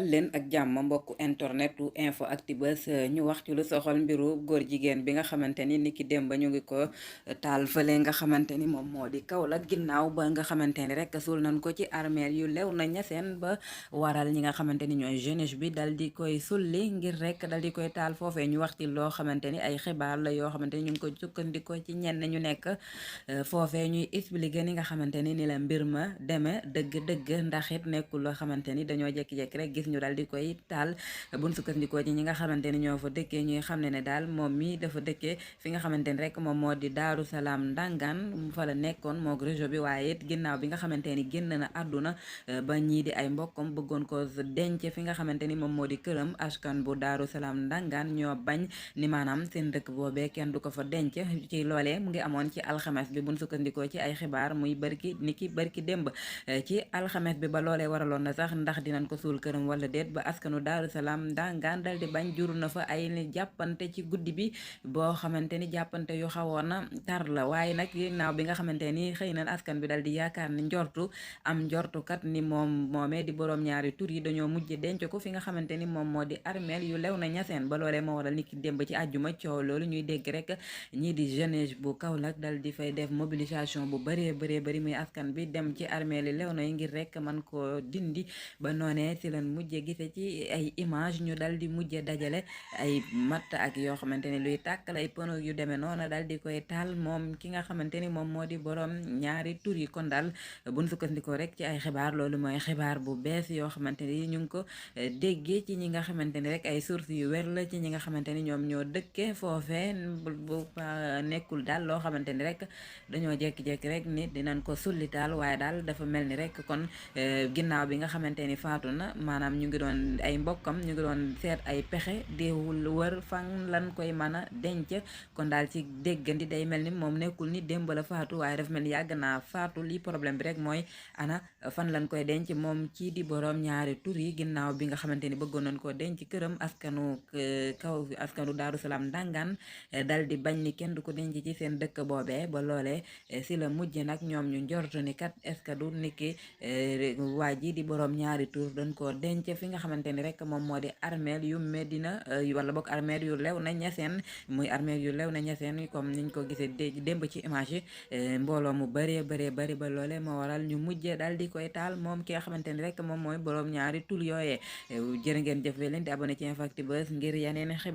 dal leen ak jàmm mbokku internet u info Actubuzz ñu wax ci lu soxal mbiru góor jigéen bi nga xamante ni niki démb ñu ngi ko taal fële nga xamante ni moom moo di Kaolack ginnaaw ba nga xamante ni rek suul nañ ko ci armeel yu lew na ñaseen ba waral ñi nga xamante ni ñooy jeunesse bi dal di koy sulli ngir rek dal di koy taal foofee ñu wax ci loo xamante ni ay xibaar la yoo xamante ni ñu ngi ko sukkandikoo ci ñenn ñu nekk foofee ñuy expliquer ni nga xamante ni la mbir ma demee dëgg-dëgg ndax it nekkul loo xamante ni dañoo jekki-jekki rek gis ñu daal di koy taal buñ sukkandikoo ci ñi nga xamante ni ñoo fa dëkkee ñuy xam ne daal moom mi dafa dëkkee fi nga xamante ni rek moom moo di Daaru Salaam Ndangaan fa la nekkoon moog réseau bi waaye it ginnaaw bi nga xamante ni génn na àdduna ba ñii di ay mbokkam bëggoon ko denc fi nga xamante ni moom moo di këram askan bu Daaru Salaam Ndangaan ñoo bañ ni maanaam seen dëkk boobee kenn du ko fa denc ci loolee mu ngi amoon ci alxames bi buñ sukkandikoo ci ay xibaar muy barki démb ci alxames bi ba loolee waraloon na sax ndax dinañ ko suul këram wala déet ba askanu Daaru Salaam Ndangaan dal di bañ jur na fa ay jàppante ci guddi bi boo xamante ni jàppante yu xawoon na tar la waaye nag ginnaaw bi nga xamante ni xëy na askan bi dal di yaakaar ni njortukat ni moom moomee di boroom ñaari tur yi dañoo mujj denc ko fi nga xamante ni moom moo di armeel yu lew na ñaseen ba loolee moo waral niki démb ci àjjuma coow loolu ñuy dégg rek ñii di jeunesse bu Kaolack dal di fay def mobilisation bu bari muy askan bi dem ci armeel yi lew na yi ngir rek man ko dindi ba noonee si leen mujje gise ci ay image ñu dal di mujje dajale ay matt ak yoo xamante ni luy tàkkal ay pono yu demee noonu dal di koy taal moom ki nga xamante ni moom moo di borom ñaari tur yi kon daal buñ sukkandikoo rek ci ay xibaar loolu mooy xibaar bu bees yoo xamante ni ñu ngi ko déggee ci ñi nga xamante ni rek ay sources yu wér la ci ñi nga xamante ni ñoom ñoo dëkke foofee bu nekkul daal loo xamante ni rek dañoo jekki-jekki rek ni dinañ ko sulli taal waaye daal dafa mel ni rek kon ginnaaw bi nga xamante ni faatu na maanaam ñu ngi doon ay mbokkam ñu ngi doon seet ay pexe déewul wër fan lan koy mën a denc kon daal ci déggandi day mel ni moom nekkul ni démb la faatu waaye dafa mel ni yàgg naa faatu li problème bi rek mooy ana fan lan koy denc moom ci di borom ñaari tur yi ginnaaw bi nga xamante ni bëggoon nañ koo denc këram askanu Daaru Salaam Ndangaan dal di bañ ni kenn du ko denc ci seen dëkk boobee ba loolee si la mujj nag ñoom ñu njort ni kat est-ce que du niki waa ji di borom ñaari tur dañ koo denc fi nga xamante ni rek moom moo di armeel yu Medina wala bokk armeel yu lew na ñaseen muy armeel yu lew na ñaseen comme niñ ko gisee démb ci image yi mbooloo mu bari ba loole moo waral ñu mujjee daal di koy taal moom ki nga xamante ni rek moom mooy borom ñaari tur yooyee jërë ngeen jëf leen di abonné ci Info Actubuzz ngir yeneen xibaar